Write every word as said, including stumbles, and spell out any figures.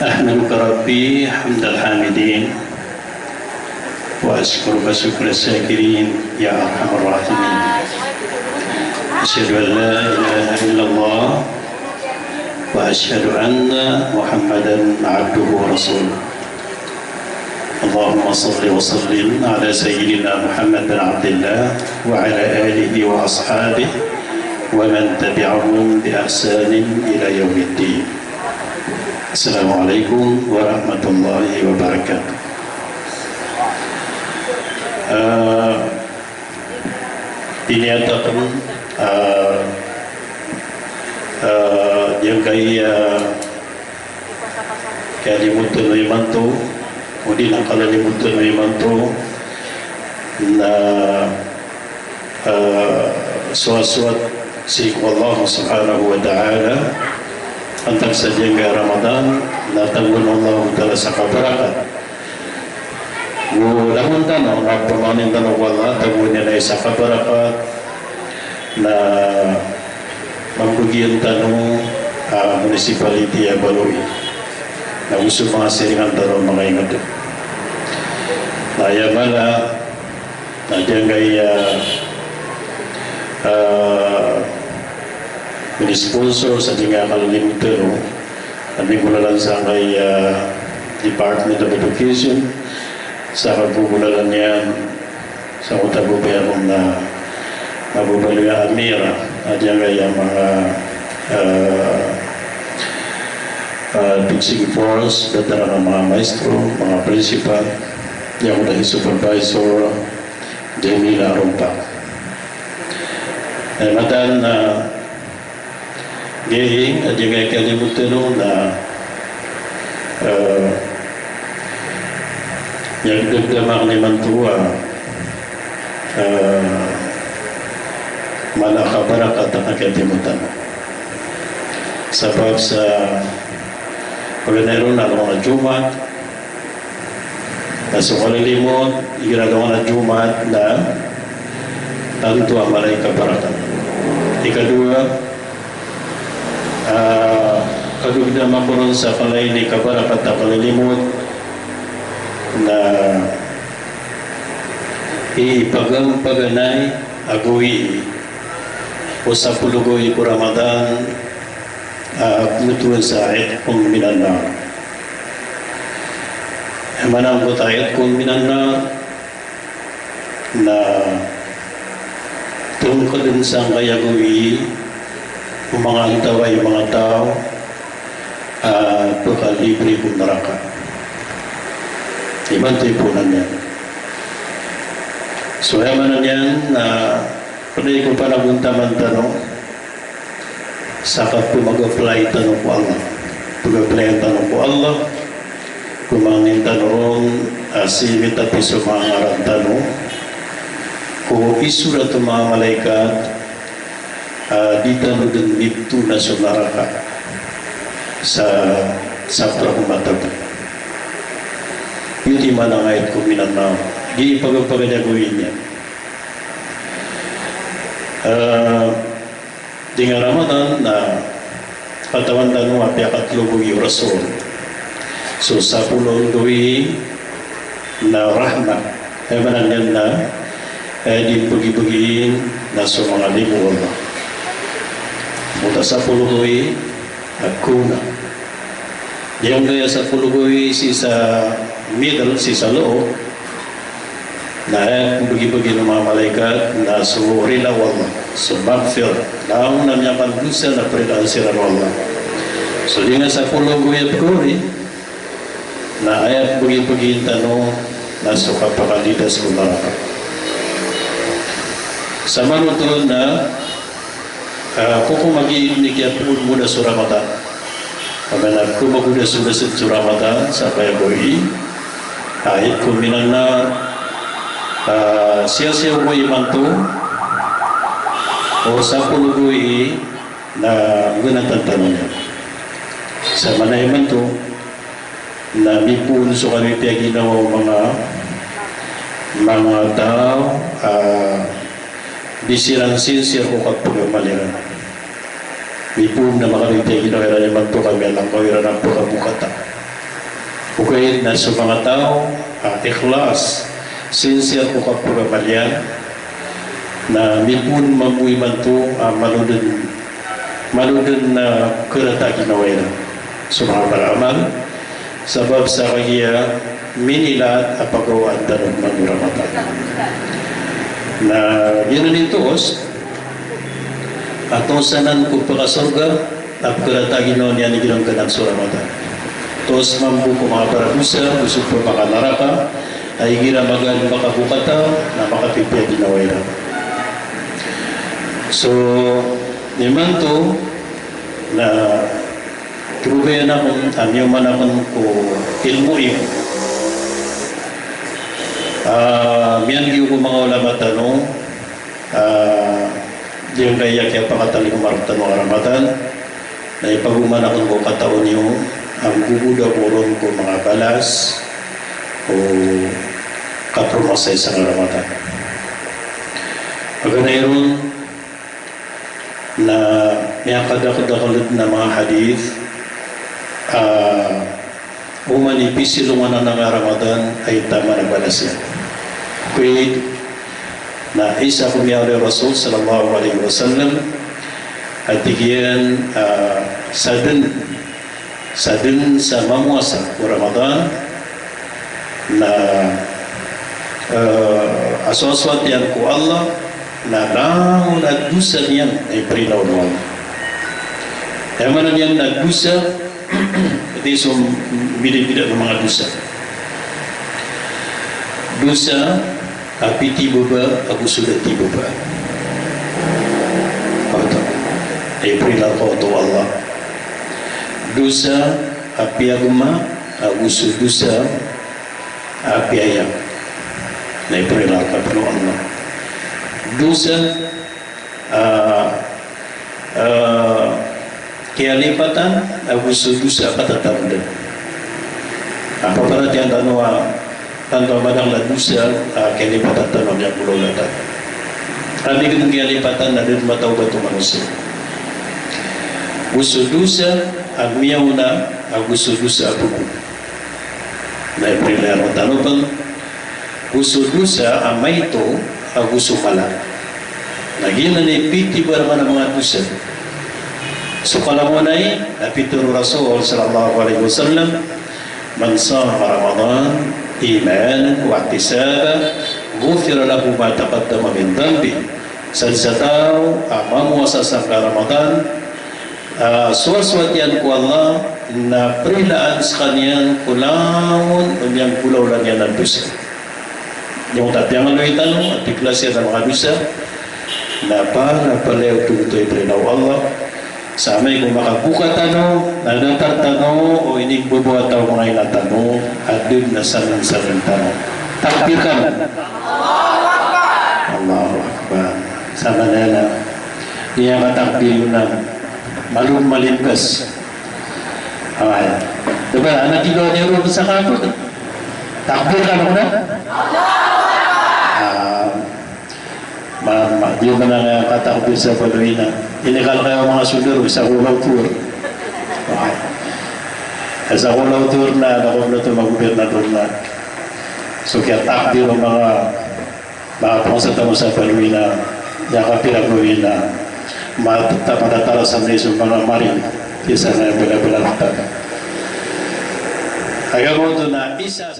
أحمدك ربي حمد الحامدين، وأشكرك شكر الشاكرين يا أرحم الراحمين. أشهد أن لا إله إلا الله، وأشهد أن محمدا عبده ورسوله. اللهم صل وسلم على سيدنا محمد بن عبد الله وعلى آله وأصحابه ومن تبعهم بإحسان إلى يوم الدين. Assalamu alaikum warahmatullahi wabarakatuh. Ah, iniyatakan, ah, ah, giyangkai, ah, kalimoton o imanto, odi na kalalimoton o imanto, na, ah, sowasowat sii ko Allah Subhanahu wa Ta'ala, antaa sa giyangkai a Ramadan, na tagoan o Allah Ta'ala sa kabarakat. Go langon tano, na pamangnin tano ko Allah, tagoan iyan sa kabarakat, na mambagian tano a municipality a Baloy. Na go so manga siringan tano a manga inged. Na aya mala, na giyangkai a, ah, mini-sponsor sa giyangkai a kalalimoton o, a minggolalan sangkai a Department of Education, sa kagogolalan iyan sa oto a babaya ko na, na babaloy a Amira, a giyangkai a manga, ah, ah, teaching force, betaran a manga maestro, manga principal, giyangkoto a supervisor, Jamila Rompa. Eh, mataan, ah, Giyai, a giyangkai a kalimoton o na, eh, aya dagdagan akn imanto a, eh, mala a kabarakat a kakiyatimo tano. Sabap sa paganay ron a alongan a Jumaat, na so kalilimod, igira alongan a Jumaat na tanto a mala i kabarakat. Ikadowa, ah, kadagdagan ako ron sa kalain i kabarakat a kalilimod na ipagan, paganay a gawii o sapolo gawii ko Ramadan, ah, a pmbtowan sa itqun minan nar. Aya maana angkoto a itqun minan nar na tongkdn sangkaya gawii o manga antawaa i manga taw a pkalibre ko naraka. Imanto i poonan iyan. So aya maana niyan na pd ko panagontaman tano sa kapmag-apply tano ko Allah. Pag-apply tano ko Allah, pamangnin tano ron a sii mitapi so manga ngaran tano ko isorat o manga malaikat a di tano dn mibtowan so naraka sa sapra ko mata bo. Giyoto i maana angkai ko minan nar. Giya i paganay a gawii niyan. Ah, Di nga Ramadan na katawan tano a piyakatlo gawii o Rasul. So sapolo gawii na rahmat. Aya maana niyan na, eh, di pagibagin na so manga limo o Allah. Oto a sapolo gawii na kona. Giyangkaya sapolo gawii sii sa middle, sii sa loob, na aya pmbagibagin o manga malaikat na so rida o Allah, so maghfirah, langon a miyakandosa na pridaan siran o Allah. So di nga sapolo gawii a pkhaori, na aya pmbagibagin tano na so kapakalidas ko naraka. Sa manoto na Ah, ko ko magi ini kiya pun muda so Ramadan. Amana ko maguda so dasat so Ramadan, sa kaya gawii. Ah, itqun minan nar. Ah, siya siya gawii imanto. O sapolo gawii na gana tantano niyan. Sa mana imanto. Na mipoon so kami piyaginawa o manga, manga taw, ah, di siran sincere ko kapagamal iran. Mipoon na makami piyaginawa iran imanto kami a langkaw iran a pkabokata. Ogaid na so manga taw a ikhlas, sincere ko kapagamal iyan, na mipoon mambo imanto a malo dn, malo dn a karata a ginawa iran so manga baramal, sabap sa kagiya minilaat a pagawaan tano man o Ramadan. Na giyanan i toos a toos anan ko pkasorga, na pkarata a ginawa niyan igira ngganan so Ramadan. Toos mambo ko manga paradosa, go so pmakanaraka, a igira magaan makabokata, na makapipiya a ginawa iran. So, imanto, na Torobayan akn, a miyoman akn ko ilmo iyan. A, miyanggiyo ko manga ulama tano, a, giyangkaya kiyapakatalingoma rktano a Ramadan, na ipagoman akn ko katao niyo, a mgogoda ko ron ko manga balas o kapromasa i sangkai a Ramadan. Paganay ron, na miyakadakdakl dn a manga hadith, a, oman i pisilongan anan a Ramadan a itaman a balas iyan. Ogaid na isa ko miyaaloy o Rasul sallallahu alaihi wasallam, a tig iyan, a, sadn Sadn sa mamowasa ko Ramadan, na, eh, a sowasowat iyan ko Allah, na langon a dosa niyan na iprila on o Allah. Aya maana niyan na dosa, di so mbidabida o manga dosa. Dosa a pitibaba ago so da tibaba. Oto. Iprila on o Allah. Dosa a piyagma ago so dosa a piyayag. Na iprila on o Allah. Dosa a, a, kiyalipatan ago so dosa a katatanod. A paparatiyayaan tano a tanto a madakl a dosa a kiyalipatan tano a miyagolawla tano. Aya dn kiyalipatan na da dn matawbat o manosiya. Go so dosa a miyaona ago so dosa a bgo. Na iprila on tano pn go so dosa a maito ago so mala. Na giyanan i pitibarang a manga dosa. So kalangowan ai, na pitharo o Rasul sallallahu alaihi wasallam, "Man sama Ramadan imanan wa ihtisaban, ghufira lahu ma taqaddama min dhanbih." Sadn sa taw a mamowasa sangkai a Ramadan, a, sowasowat iyan ko Allah, na prilaan skaniyan ko langon o miyagolawla niyan a dosa. Giyangkoto a piyangaloy tano a tig iyan a manga dosa, na palapalaya oto, oto i prila o Allah, sa amay ko makaboka tano, na datar tano o inibaba tano o manga ina tano, a da dn a sanansanan tano. Takbir kano. Allahu Akbar. Sa maana niyan na, aya katakbir iyo na malo malingkas. Aya. Di ba, anak iyo niyo ron sa kapag takbir kano na? Ah, ma, ma, di man a katakbir sa pagawina. Ini kal kayo manga sundar, sa Kulaw Tour. Aya. Sa Kulaw Tour na, na ko na oto magobernador na. So kiyatakbir o manga Mapangsa tano sa pagawina, aya kapira gawina, mat-, ta-, matatarasa na iso manga mari, isa na pila-pila ta. Aya oto na isa